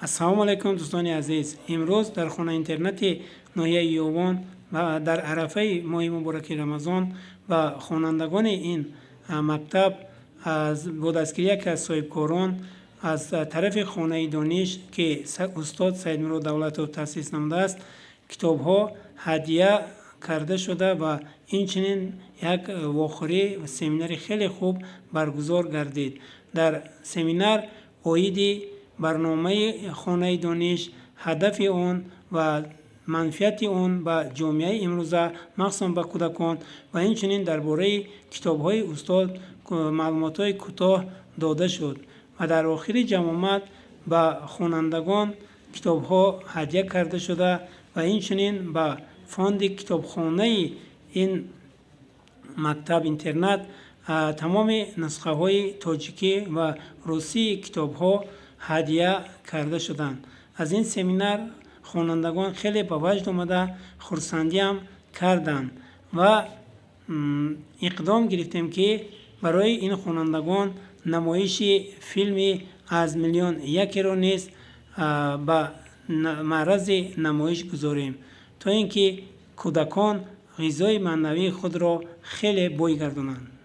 Ассалому алайкум, дӯстони азиз! Имрӯз дар хонаи интернати ноҳияи Ёвон ва дар арафаи моҳи мубораки Рамазон ба хонандагони ин мактаб бо дастгирии яке аз соҳибкорон аз тарафи хонаи дониш, ки устод Саидмурод Давлатов таъсис намудааст, китобҳо ҳадя карда шуда ва инчунин як вохӯрӣ, семинари хеле хуб баргузор гардид. Дар семинар оиди барномаи хонаи дониш, ҳадафи он ва манфиати он ба ҷомеаи имрӯза, махсусан ба кӯдакон, ва инчунин дар бораи китобҳои устод маълумотҳои кӯтоҳ дода шуд ва дар охири ҷамъомад ба хонандагон китобҳо ҳадя карда шуда ва инчунин ба фонди китобхонаи ин мактаб интернат тамоми нусхаҳои тоҷикӣ ва русии китобҳо ҳадя карда шуданд. Аз ин семинар хонандагон хеле ба ваҷд омада, хурсандиам карданд ва иқдом гирифтем, ки барои ин хонандагон намоиши филми «Аз миллион якеро» низ ба маърази намоиш гузорем, то ин ки кӯдакон ғизои маънавии худро хеле бой гардонанд.